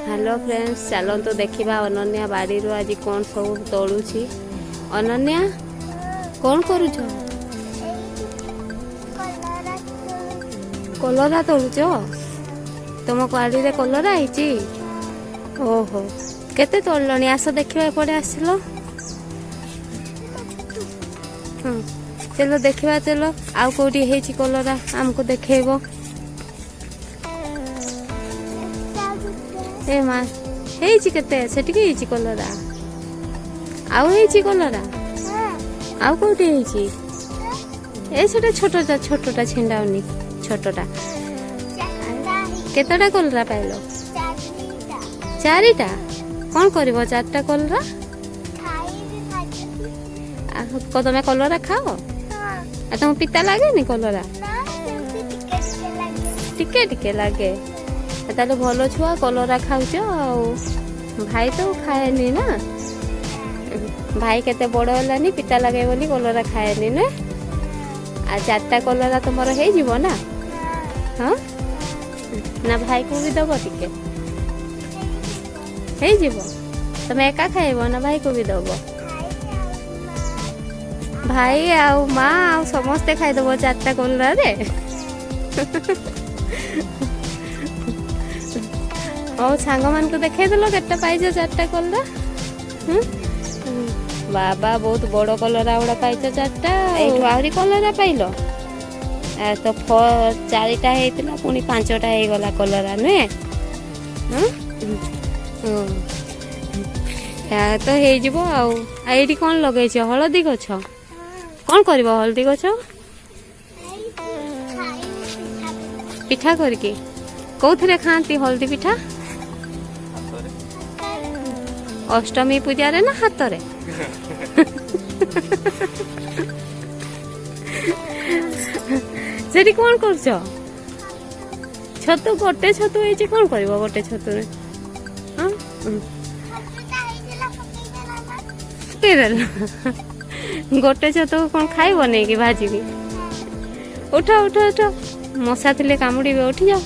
Hello friends, ଚାଲନ୍ତୁ ଦେଖିବା ଅନନ୍ୟା ବାଡ଼ିରୁ ଆଜି କ'ଣ ସବୁ ତୋଳୁଛି। ଅନନ୍ୟା, କ'ଣ କରୁଛ? କଲରା ତୋଳୁଛ? ତମ ବାଡ଼ିରେ କଲରା ହେଇଛି? ଓହୋ, କେତେ ତୋଳିଲଣି? ଆସ ଦେଖିବା, ଏପଟେ ଆସିଲ। ହଁ, ଚାଲ ଦେଖିବା, ଚାଲ। ଆଉ କୋଉଠି ହେଇଛି କଲରା ଆମକୁ ଦେଖେଇବ। ଏ ମା, ହେଇଛି କେତେ? ସେଠିକି ହେଇଛି କଲରା। ଆଉ ହେଇଛି କଲରା? ଆଉ କୋଉଠି ହେଇଛି? ଏ ସେଟା ଛୋଟଟା, ଛୋଟଟା ଛିଣ୍ଡାଉନି, ଛୋଟଟା। କେତେଟା କଲରା ପାଇଲ? ଚାରିଟା। କ'ଣ କରିବ ଚାରିଟା କଲରା? ତମେ କଲରା ଖାଅ? ଆଉ ତମକୁ ପିତା ଲାଗେନି କଲରା? ଟିକେ ଟିକେ ଲାଗେ। ତାହେଲେ ଭଲ ଛୁଆ, କଲରା ଖାଉଛ। ଆଉ ଭାଇ ତ ଖାଏନି ନା? ଭାଇ କେତେ ବଡ଼ ହେଲାନି, ପିତା ଲାଗେ ବୋଲି କଲରା ଖାଏନି ନା? ଆଉ ଚାରିଟା କଲରା ତମର ହେଇଯିବ ନା? ହଁ ନା, ଭାଇକୁ ବି ଦବ ଟିକେ? ହେଇଯିବ। ତମେ ଏକା ଖାଇବ ନା ଭାଇକୁ ବି ଦବ? ଭାଇ ଆଉ ମା ଆଉ ସମସ୍ତେ ଖାଇଦବ ଚାରିଟା କଲରାରେ। ହଉ, ସାଙ୍ଗମାନଙ୍କୁ ଦେଖେଇଦେଲ କେତେ ପାଇଛ ଚାରିଟା କଲରା। ବାବା, ବହୁତ ବଡ଼ କଲରା ଗୁଡ଼ା ପାଇଛ ଚାରିଟା। ଏଇଠୁ ଆହୁରି କଲରା ପାଇଲ ତ? ଚାରିଟା ହେଇଥିଲା, ପୁଣି ପାଞ୍ଚଟା ହେଇଗଲା କଲରା, ନୁହେଁ? ତ ହେଇଯିବ। ଆଉ ଏଇଠି କ'ଣ ଲଗେଇଛ? ହଳଦୀ ଗଛ। କ'ଣ କରିବ ହଳଦୀ ଗଛ? ପିଠା କରିକି। କୋଉଥିରେ ଖାଆନ୍ତି ହଳଦୀ ପିଠା? ଅଷ୍ଟମୀ ପୂଜାରେ ନା ହାତରେ? ସେଠି କ'ଣ କରୁଛ? ଛତୁ, ଗୋଟେ ଛତୁ ହେଇଛି। କ'ଣ କରିବ ଗୋଟେ ଛତୁରେ? ହଁ, ପକେଇଦେଲ ଗୋଟେ ଛତୁ। କ'ଣ ଖାଇବ ନେଇକି ଭାଜିକି? ଉଠ ଉଠ ଉଠ, ମଶା ଥିଲେ କାମୁଡ଼ିବେ, ଉଠିଯାଅ।